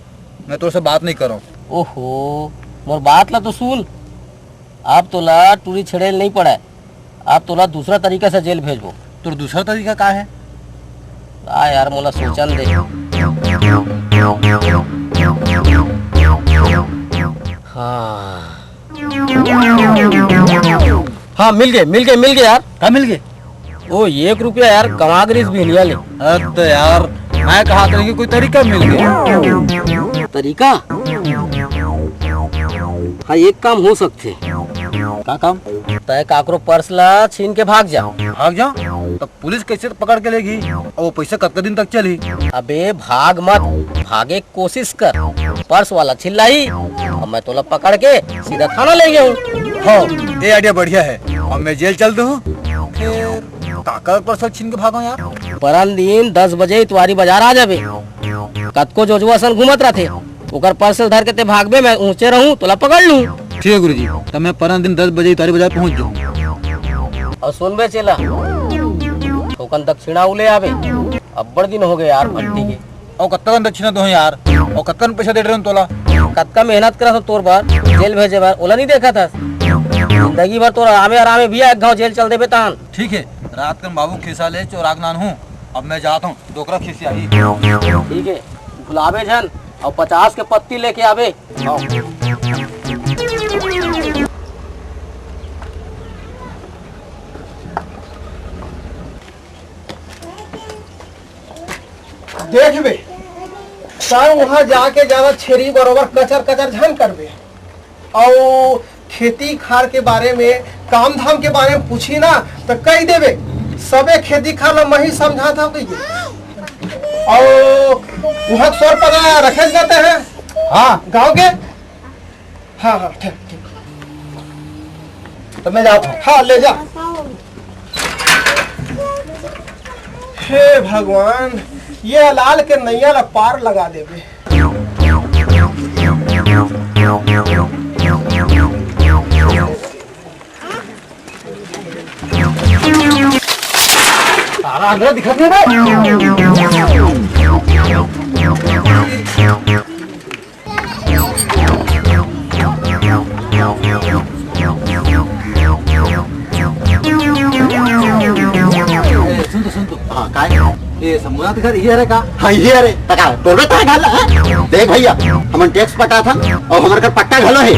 मैं तोर से बात नहीं करंव। ओहो, मोर बात ला तो सुन, अब तोला टूरी छेड़े ल नहीं पड़य, अब तोला दूसरा तरीका से जेल भेजबो। तोर दूसरा तरीका का हे? आ यार, मोला सोचन दे। हाँ। हाँ, मिल गे, मिल गे, मिल गे यार। का मिल गे? ओ, एक रुपया यार, गंवा गे रिहिस बिहनिया ले। अरे तो यार, मैं कहत रहेंव कि कोई तरीका मिल गे। तरीका? हाँ, एक काम हो सकथे। का काम? तय काकरो पर्स ला छीन के भाग जा। भाग जा? तब पुलिस कइसे पकड़ के लेगी? अउ वो पइसा कतका दिन तक चलही? अबे भाग मत, भागे के कोशिश कर। पर्स वाला चिल्लाही, अब मैं तोला पकड़ के सीधा थाना ले गेहूँ। हाँ, ये idea बढ़िया हे। अब मैं जेल चल दूँ। फेर काकर पर्स ला छीन के भागंव यार? परन दिन दस बजे इतवारी बाजार आ जाबे। कतको जोजवा असन घूमत रहिथे, ओकर पर्स ल धर के तें भागबे, मैं उहेंच रहूँ, तोला पकड़ लूँ। ठीक हे गुरुजी, त मैं परन दिन दस बजे इतवारी बाजार पहुँच जाहूँ। अउ सुन बे चेला, थोकन दक्षिणा ले आबे, अब्बड़ दिन हो गे यार भट्टी के। अउ कतका कन दक्षिणा दोहूँ यार, अउ कतका कन पइसा दे रहेंव तोला? कतका मेहनत करत हंव तोर बर, जेल भेजे बर, ओला नहीं देखत हस? जिंदगी भर तोर आरामे आरामे बिया, एक घांव जेल चल देबे तहान। ठीक हे, रात कन बाबू खिसा ले चोराक नान हूँ, अब मैं जात हंव, डोकरा खिसियाही। ठीक हे, भुलाबे झन, अउ पचास के पत्ती लेके आबे। देखबे, तैं उहाँ जाके जादा छेरी बरोबर कचर कचर झन करबे। अउ खेती खार के बारे में, काम धाम के बारे में पूछही ना, त कहि देबे, सबे खेती खार ला मैं ही समझात हंव कहिके। अउ उहाँ के सोर पता रखे जाते हैं। हाँ। गाँव के? हाँ, हाँ, ठीक, ठीक। त मैं जात हंव। हाँ, ले जा। हे भगवान, ये लाल के नैया ला पार लगा देबे। सारा अंदर दिखत नहीं बे। हाँ, काय? ये शंभूनाथ घर ये हरे का? हाँ, ये हरे। त का, टोरबे तैं घर ला, हाँ? देख भैया, हमन टैक्स पटाथन अउ हमर घर पट्टा घलो हे।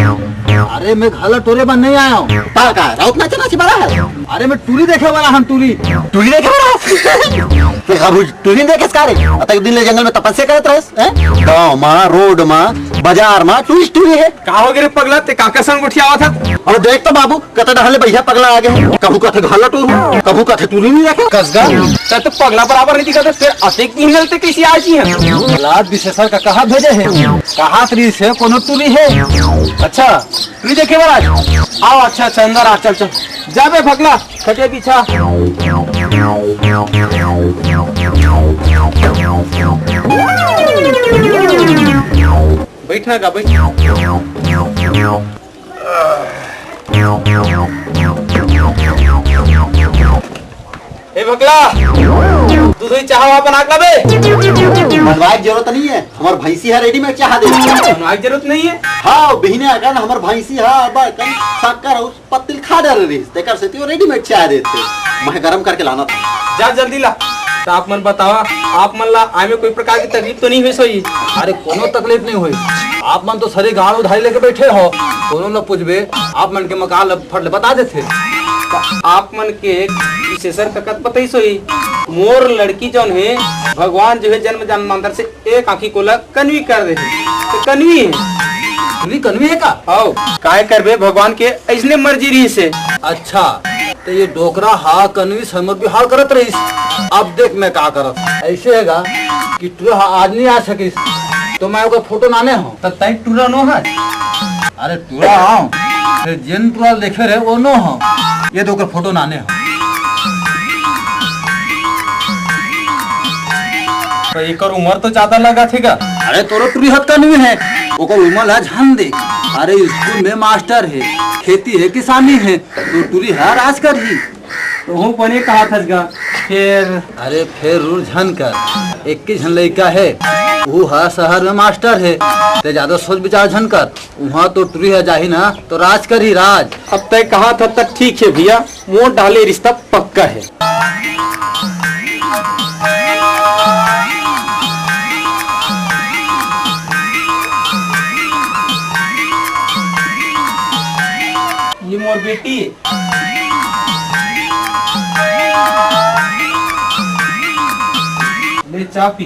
अरे, मैं घर ला टोरे बर नहीं आया हूँ। त का, राउत नाचे नाचे बड़ा है? अरे, मैं टूरी देखे वाला हूँ, टूरी। टूरी देखे वाला है? ते का बुझ, टूरी देखे का रे? अतक दिन ले जंगल में तपस्या करत रहे। हैं? गाँव मा, रोड मा, बाजार मा टूरिस्ट टूरी हे। का हो गे रे पगला, ते काकर संग गोठियावत हस? अरे देख तो बाबू, कते डहर ले बढ़िया पगला आ गे हे। कभू कथे घर ला टूरू, कभू कथे टूरी नहीं रखे। कसगा। त तो पगला बराबर नहीं दिखत हे, फेर अतेक दिन ले ते कैसे आ जी हे? औलाद विशेषर का कहाँ भेजे हे? कहाँ तरी से कोनो टूरी हे? अच्छा, टूरी देखे बर आज? आओ, अच्छा, अच्छा, अंदर आ, चल, चल। जा बे पगला, खटिया बिछा। बैठ ना गा, बैठ। ए भगला, दूध ही चाह अपन आग लाबे। बनवाए के जरूरत नहीं है, हमर भैंसी है रेडीमेड चाह दे। बनवाए के जरूरत नहीं है। हाँ, बिहने अकन हमर भैंसी है, अब अकन शक्कर अउ पत्ती ल खा डरे रहिस, तेकर सेती वो रेडीमेड चाय देथे। मैं गरम करके लाना था। जा जल्दी ला। त आप मन बतावा, आप मन ला आए में कोई प्रकार की तकलीफ तो नहीं हुई सोई? अरे कोनो तकलीफ नहीं हुई, आप मन तो सरी गाड़ उधारी लेके बैठे हो, कोनो ला पूछबे आप मन के मकान ला फट ले बता देथे। त आप मन के विशेषर का कत बताई सोई? मोर लड़की जौन हे, भगवान जो हे जन्म जन्मांतर से एक आंखी कोला कनवी कर दे। त कनवी हे। कनवी, कनवी हे का? हव, काय करबे, भगवान के अइसने मर्जी रहिस हे। अच्छा, त ये डोकरा हा कनवी से हमर बिहाव करत रहिस। अब देख मैं का करत। अइसे हे गा कि टूरा हा आज नहीं आ सकिस, त मैं ओकर फोटो लाने हंव। त तैं टूरा नो हस? अरे टूरा हंव, फेर जेन टूरा देखे रहे वो नो हंव। ये दे ओकर फोटो लाने हंव। त एकर उमर तो ज्यादा लगत हे गा। अरे तोरो टूरी हा कनवी हे, ओकर उमर ला झन देख। अरे स्कूल में मास्टर हे, खेती हे किसानी हे, त टूरी हा राज करही। तहूँ बने कहत हस गा, फेर। अरे फेर रुर झन कर, एक ही झन लइका हे, उहू हा शहर में मास्टर हे, तैं ज्यादा सोच विचार झन कर। उहाँ तो टूरी हा जाही ना, त राज करही राज। अब तैं कहत हस त ठीक हे भैया, मोर डहर ले रिश्ता पक्का हे। ये मोर बेटी। ले चाह पी।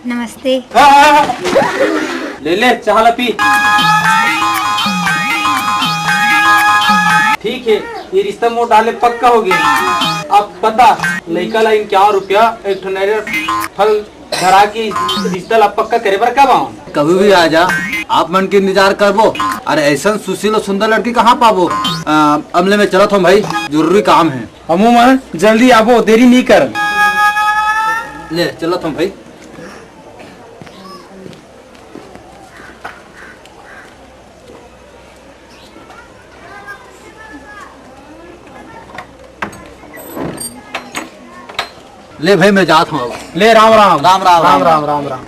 नमस्ते। हाँ, हाँ, हाँ। ले, ले, चाह ला पी। ठीक हे, ये रिश्ता मोर डहर ले पक्का हो गे। अब बता, लइका ला इक्यावन रुपया एक ठो नारियल फल धरा के रिश्ता ला पक्का करे बर कब आऊं? कभी भी आ जा, आप मन के इंतजार करबो। अरे अइसन सुशील अउ सुंदर लड़की कहाँ पाबो? अ, अब ले मैं चलत हंव भाई, जरूरी काम हे। हमू मन जल्दी आबो, देरी नी कर। ले, चलत हंव भाई। ले भाई, मैं जात हंव अब। ले, राम राम। राम राम, राम राम, राम राम। राम राम।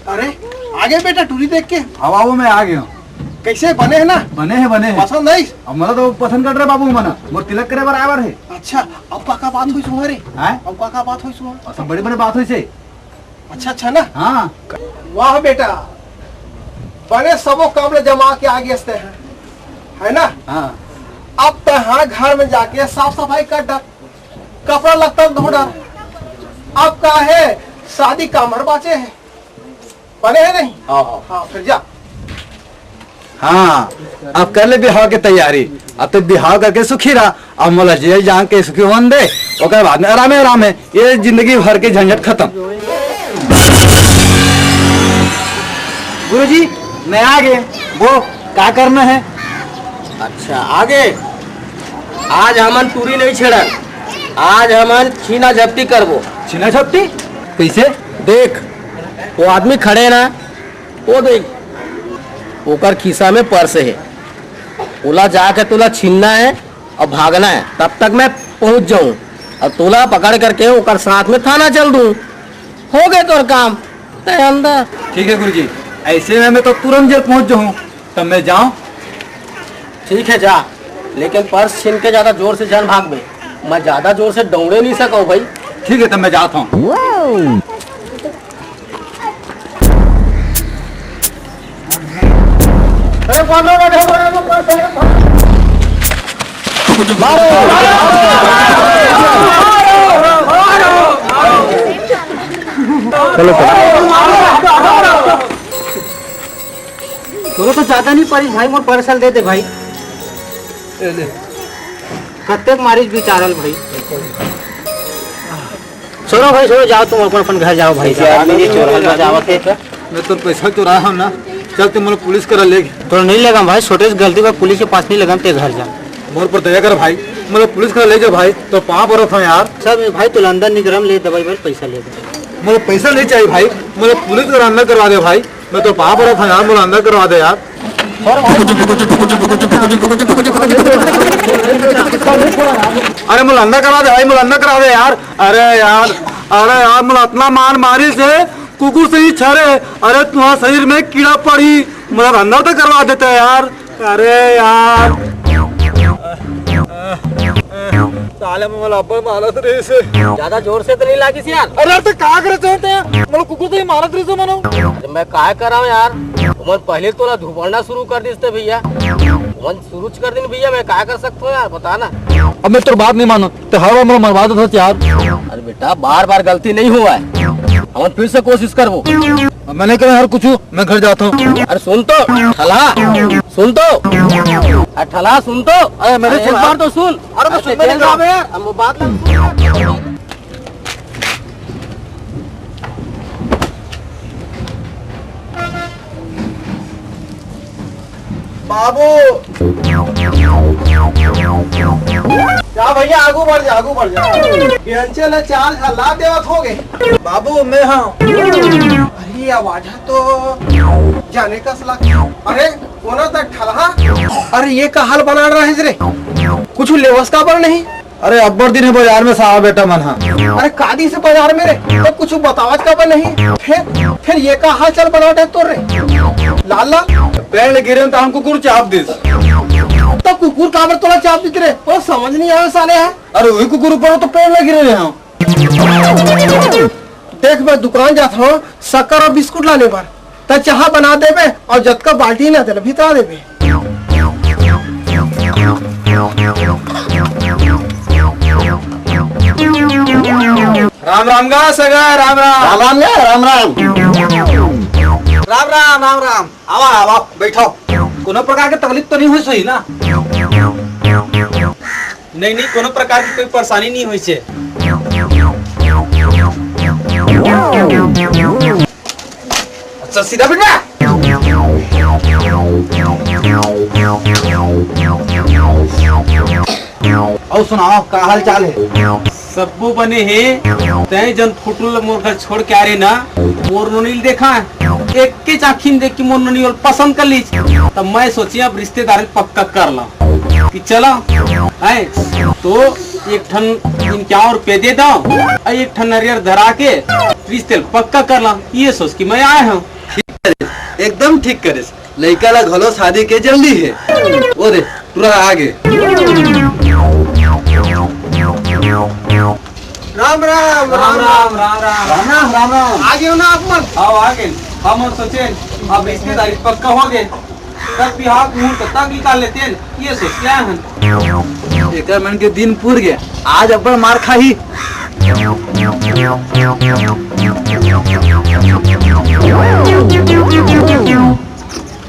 अरे, आ गे बेटा टूरी देख के। हव, हव, मैं आ गे हंव। कइसे, बने हे ना? बने हे, बने हे। पसंद आइस? अब मोला तो पसंद कर रहे बाबू मन, मोर तिलक करे बर आए बर हे। अच्छा, अब का का बात होइस उहाँ रे? हैं? अब का का बात होइस उहाँ? अउ सब बड़े बड़े बात होइस हे। अच्छा, अच्छा ना? हाँ। वाह बेटा, बने सबो काम ला जमा के आ गेस तैं, है ना? हाँ। अब तैं हा घर में जाके साफ सफाई कर डार, कपड़ा लत्ता धो डार। अब का हे, शादी काम भर बाचे हे, बने हे नहीं? हाँ, हाँ। हाँ, फिर जा। हाँ, अब कर ले बिहाव के तैयारी। अब तैं बिहाव करके सुखी रह। अब मोला जेल जान के सुखी होन दे, ओकर बाद में आरामे आराम हे। ये जिंदगी भर के झंझट खतम। गुरुजी, मैं आ गे। वो का करना हे? अच्छा, आ गे। आज हमन टूरी नहीं छेड़न, आज हमन छीना झपटी करबो। छीना झपटी? कइसे? देख, वो आदमी खड़े हे ना, वो देख, ओकर खीसा में पर्स हे, ओला जाके तोला छीनना हे। और भागना है, तब तक मैं पहुंच जाऊं और तोला पकड़ करके ओकर साथ में थाना चल दूं। हो गए तोर काम, तय अंदर। ठीक है गुरुजी, ऐसे में मैं तो तुरंत जेल पहुंच जाऊं। तब मैं जाऊं? ठीक है, जा, लेकिन पर्स छीन के ज्यादा जोर से जान भाग बे। मैं ज्यादा जोर से दौड़े नहीं सकूं भाई। ठीक है, तब मैं जाता हूँ। तोरो तो ज्यादा नहीं पड़ी भाई, मोर पर्स ल दे दे भाई। कत्तेक मारिस बिचारल भाई। छोड़ो भाई, छोड़ो, जाओ तुम अपन, अपन घर जाओ भाई, जाओ। आदमी चोरहा बजावत है। मैं तो पैसा चुराया हूँ ना, चल तुम मोला पुलिस करा ले। तो नहीं लेगा भाई, छोटे से गलती पर पुलिस के पास नहीं लेगा, ते घर जा। मोर पर दया कर भाई, मोला पुलिस करा ले जा भाई, तो पाँव परत हूँ यार। सब भाई, तू अंदर निकरम ले दवाई भाई, पैसा ले दे। मोला पैसा नहीं चाहिए भाई, मोला पुलिस करा अंदर करवा दे भाई, मैं तो पाँव परत हूँ यार, मोला अंदर करवा दे यार। अरे मोला अंदर करवा दे भाई, मोला अंदर करवा दे यार। अरे यार, अरे यार, मोला इतना मार मारिस हे, कुकुर से ही छरे। अरे तुम्हारा शरीर में कीड़ा पड़ी, मोला अंदर तो करवा देते यार। अरे यार, साले में मोला अब्बड़ मारत रहिस हे। ज्यादा जोर से तो नहीं लागिस यार। अरे यार, तो का करे चाहते हैं? मोला कुकुर से ही मारत रहिस हे मनो। अरे मैं काय कराऊं यार, तुमन पहले तोला धुबड़ना शुरू कर दिस ते भैया। तुमन शुरू कर दिन भैया, मैं काय कर सकता हूँ यार, बता ना। अब मैं तोर बात नहीं मानो, ते हर बार मोला मरवा देथस यार। अरे बेटा, बार बार गलती नहीं हुआ है, हम फिर से कोशिश करबो। अब मैंने कहा यार कुछ, मैं घर जाता हूँ। अरे सुन तो, ठला, सुन तो, अरे ठला, सुन तो। अरे मैंने अरे एक सुना। बार तो सुन। अरे मैं अरे सुनने तेरे लगा बे। हम बात लग बाबू। जा भैया, आगू बढ़ जा, आगू बढ़ जा। बेंचे ले चार झन ला देवत हो गए। बाबू, मैं हाँ। अरे, आवाज है तो जाने का सला। अरे, कोना तक ठलहा? अरे, ये का हाल बना रहा है रे? कुछ लेवस का बर नहीं? अरे अब्बड़ दिन हे बाजार में सारा बेटा मन हा। अरे कादी से बाजार में रे, तो कुछ बतावत का बा नहीं। फिर, फिर ये का हाल चाल बनावत हे तोर रे? लाल लाल। पैर ले गिरे त हमको कुकुर चाप दिस। तो कुकुर काबर तोला चाप दित रे? वो समझ नहीं आवे साले है। अरे वही कुकुर ऊपर तो पैर ले गिरे रहे हम। देख, मैं दुकान जात हूँ शक्कर और बिस्कुट लाने बर, त चाहा बना देबे और जतका बाल्टी ना तेला भितरा देबे। राम राम गा सगा, राम राम। राम राम गा, राम राम। राम राम, राम राम। आवा, आवा, बैठो। कोनो प्रकार के तकलीफ तो नहीं हुई सही ना? नहीं, नहीं, कोनो प्रकार की कोई परेशानी नहीं हुई छे। अच्छा, सीधा बैठ बे। अउ सुनाओ, का हाल चाल हे? सब्बो बने हे। तैं जन फोटो ल मोर घर छोड़ के आ रे ना, मोर नोनी ल देखा, एक के आँखी में देख के मोर नोनी ओला पसंद कर लीस। तब मैं सोचे अब रिश्तेदारी पक्का कर ला। कि चला, हैं, तो एक ठन इनके और पे दे दो, और एक ठन नरियर धरा के रिश्ते ल पक्का कर ला, ये सोच के मैं आए हूँ। ठीक करिस, एकदम ठीक करिस। लइका ला घलो शादी के जल्दी हे। ओ दे, टुरा आगे। राम राम, राम राम, राम राम। राम राम, राम राम। आ गए हो ना आप मन? आओ, आ गए। हम सोचे अब रिश्तेदारी पक्का हो गए। तब बिहाव के मुहूर्त तक निकाल लेते हैं, ये सोच के आए हैं। एकर मन के दिन पूर गए, आज अब्बड़ मार खाही।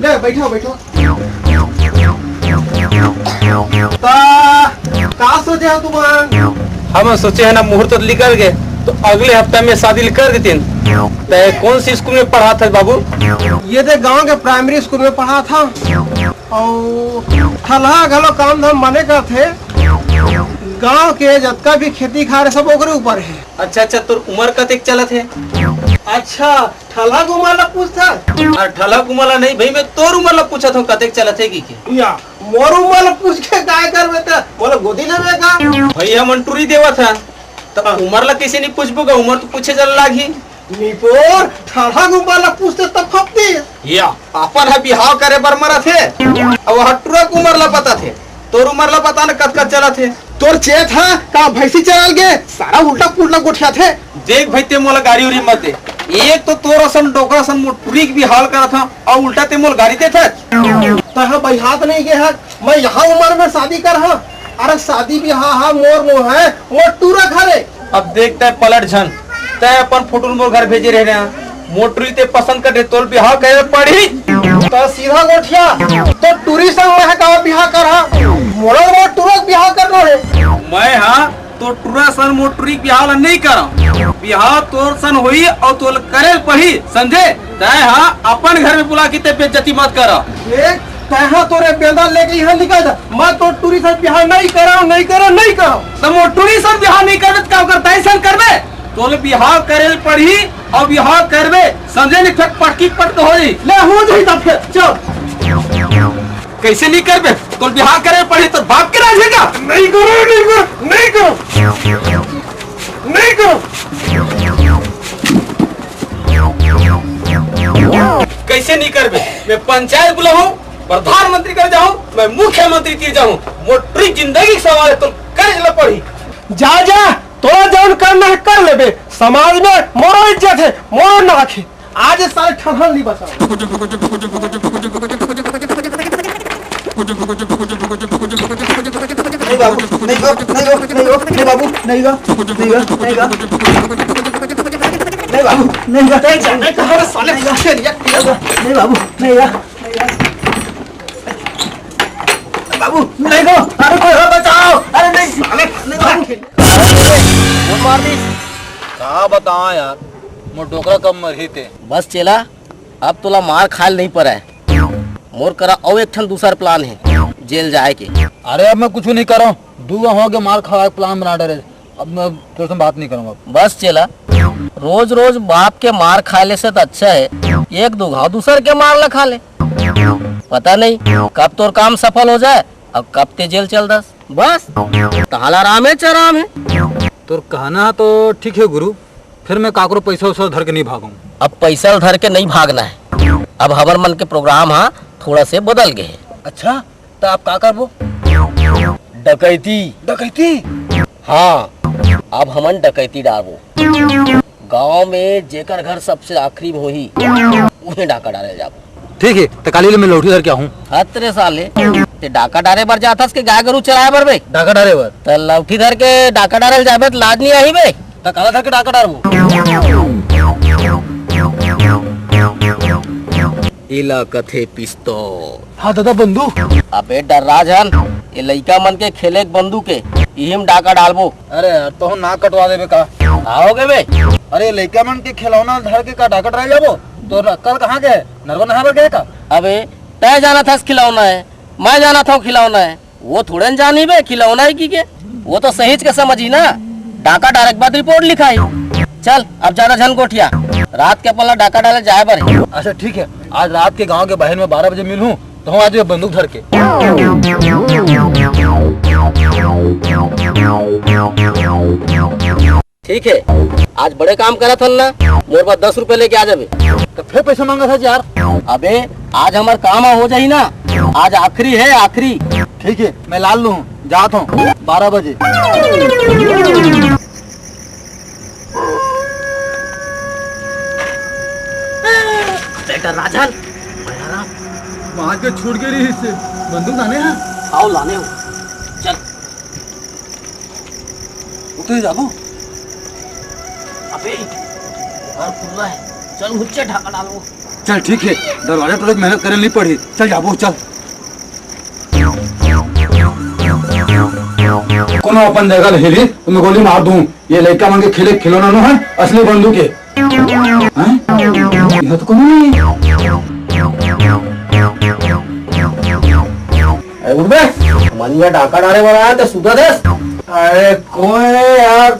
ले, बैठो, बैठो। का, का सोचे हो तुमन? हम सोचे है ना, मुहूर्त तो निकल गए, तो अगले हफ्ता में शादी कर देते हैं। तै कौन सी स्कूल में पढ़ात हस बाबू? ये दे गांव के प्राइमरी स्कूल में पढ़ात हंव। अउ ठलहा घलो काम धाम बने करथे। गांव के जतका भी खेती खार हे, सब ओकरे ऊपर हे। अच्छा, अच्छा, तोर उमर कतेक चलत हे? अच्छा, ठलहा के उमर ला पूछत हस? अरे ठलहा के उमर ला नहीं भाई, मैं तोर उमर ला पूछत हंव, कतेक चलत हे कि के? या, मोर उमर ला पूछ के काय करबे त? मोला गोदी लेबे का? भई हमन टूरी देवत हन, त हाँ। उमर ला कइसे नहीं पूछबो गा? उमर तो पूछे जल लागही। निपोर, ठड़हा के उमर ला पूछते तब फपती। या, अपन ह बिहाव करे बर मरत हे, अउ वह टूरा के उमर ला बताथे। तोर उमर ला बता न कतका चलत हे। तोर चेत ह का भैंसी चराल गे? सारा उल्टा पुल्टा गोठियाथे। देख भई, ते मोला गारी उरी मत दे। एक तो तोर असन डोकरा असन मोर टूरी के बिहाव करत हंव, अउ उल्टा ते मोला गारी देथस। तैं ह बइहात नहीं गे हस, मैं यहाँ उमर में शादी करहूँ। अरे शादी बिहाव ह मोर नो हे, मोर टूरा घर हे। अब देख तैं पलट झन, तैं अपन फोटो ल मोर घर भेजे रहे ना, मोर टूरी ते पसंद कर दे, तोल बिहाव करे पड़ही। त सीधा गोठिया, तोर टूरी संग मैं ह का बिहाव करहूँ? मोला मोर टूरा के बिहाव करना हे। मैं हा तोर टूरा सन मोर टूरी के बिहाव ला नहीं करंव। बिहाव तोर सन होही अउ तोल करे ल पड़ही, समझे? तैं हा अपन घर में बुला के ते बेइज्जती मत कर। ए, तैं हा तोरे बेंदा लेके यहाँ निकल जा। मैं तोर टूरी सन बिहाव नहीं करंव, नहीं करंव, नहीं करंव। त मोर टूरी सन बिहाव नहीं करबे त का ओकर दाई सन करबे? तोल बिहाव करे ल पड़ही अउ बिहाव करबे, समझे? नहीं फेर पटकी पट हो जाही। ले हो जाही त फेर चल। कइसे नहीं करबे? तोल बिहाव करे पड़ही, तोर बाप के राज हे का? नहीं करो, नहीं करो, नहीं करो, नहीं करो। कइसे नहीं करबे? मैं पंचायत बुलाहूँ, प्रधानमंत्री कर जाहूँ, मैं मुख्यमंत्री तीर जाहूँ, मोर टूरी जिंदगी के सवाल हे, तोल करे ल पड़ही। जा, जा, तोला जौन करना हे कर लेबे, समाज में मोरो इज्जत हे, मोरो नाक हे। आज ये सारे ठहर नहीं बचा। नहीं बाबू, नहीं गो, नहीं गो, नहीं गो, नहीं बाबू, नहीं गो, नहीं गो, नहीं गो। नहीं बाबू, नहीं गो। नहीं जा, नहीं कहा रे साले, नहीं गो। नहीं बाबू, नहीं गो। बाबू, नहीं गो। अरे कोई हो, बचाओ। अरे नहीं, साले, नहीं बाबू। कौन मार दी? का बताओ यार, मोर डोकरा कब मरही ते। बस चेला, अब तोला मार खाए ल नहीं परय। मोर करा अउ एक ठन दूसर plan हे, जेल जाए के। अरे अब मैं कुछु नहीं करंव, दू बार हो गे मार खाए के plan बना डरे, अब मैं तोर से बात नहीं करंव अब। बस चेला, रोज रोज बाप के मार खाए ले से त अच्छा हे एक दू घाव दूसर के मार ला खा ले। पता नहीं कब तोर काम सफल हो जाए अउ कब ते जेल चल दस। बस, तहां ला आराम हे, चराम हे। तोर कहना तो ठीक हे गुरु, फेर मैं काकरो पइसा उइसा धर के नहीं भागंव। अब पइसा ल धर के नहीं भागना हे, अब हमर मन के program हा थोड़ा से बदल गे हे। अच्छा, त अब का करबो? डकैती। डकैती? हाँ, अब हमन डकैती डारबो। गांव में जेकर घर सबसे आखिरी में होही, उहें डाका डारे ल जाबो। ठीक हे, त काली ले मैं लौठी धर के आहूं। हत रे साले, ते डाका डारे बर जाथस के गाय गरू चराए बर बे? डाका डारे बर। त लौठी धर के डाका डारे ल जाबे त लाज नहीं आही बे? त काला धर के डाका डारबो? एला कथे पिस्तौल। हाँ दादा, बंदूक। अबे डर्रा झन, ये लइका मन के खेले के बंदूक हे, इही म डाका डालबो। अरे यार, तहूं नाक कटवा देबे का? का हो गे बे? अरे, लइका मन के खिलौना धर के का डाका डारे जाबो? तोर अक्कल कहाँ गे? नरवा नहाए बर गे का? अबे, तैं जानत हस खिलौना हे, मैं जानत हंव खिलौना हे। वो थोड़े न जानी बे खिलौना हे कि के, वो तो सहीच के समझही ना। डाका डारे के बाद report लिखाही। चल, अब ज्यादा झन गोठिया, रात के अपन ला डाका डाले जाए बर हे। अच्छा ठीक हे, आज रात के गांव के बाहिर में बारह बजे मिलहूं, तहूं आ जाबे बंदूक धर के। ठीक हे, आज बड़े काम करत हन ना, मोर बर दस रुपया लेके आ जाबे। त फेर पइसा मांगत हस यार। अबे, आज हमर काम ह हो जाही ना, आज आखिरी हे, आखिरी। ठीक हे, मैं लान लूं, जात हंव, बारह बजे। बेटा राजन, मार के छूट गे रहिस हे, बंदूक लाने हस? आओ लाने हंव, चल। उतरे जाबो। अबे, घर खुल्ला हे। चल, हुच्चे ढाका डालबो। चल, ठीक हे। दरवाजा तोड़े के मेहनत करे ल नहीं पड़ही। चल, जाबो, चल। कोनो अपन जगह ले हिलही, त मैं गोली मार दूं। ये लइका मन के खेले के खिलौना नो हे, असली बंदूक हे। हैं? इहाँ तो कोनो नहीं हे। अरे उठ बे, हमन इहाँ डाका डारे बर आए हन, ते सुतत हस। अरे कोई नहीं यार,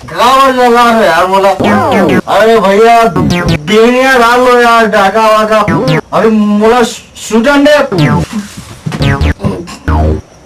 गाँव में लगा रहे यार मोला। अरे भैया, दिन यार डाल लो यार, डाका वाका। अभी मोला सुतन दे।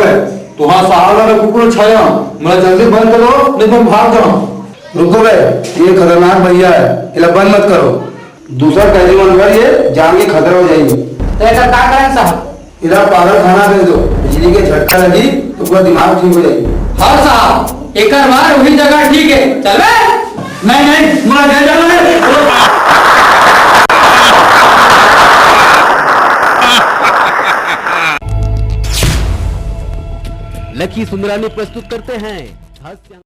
बे, तुंहर साहब ला मैं कुकुर छाया, मोला जल्दी बंद कर दो, नहीं तो मैं भाग जाऊं। रुको बे, ये खतरनाक भैया है, इला बंद मत करो। दूसरा कैदी मन बर ये जान के खतरा हो जाही। तो एकर का करन साहब? इला पागल खाना भेज दो, बिजली के झटका लगी तो पूरा दिमाग ठीक हो जाही। हाँ साहब, एकर बार वही जगह ठीक चल बे। नहीं, नहीं, मुझे नहीं जाना है। लकी सुंदरानी प्रस्तुत करते हैं हास्य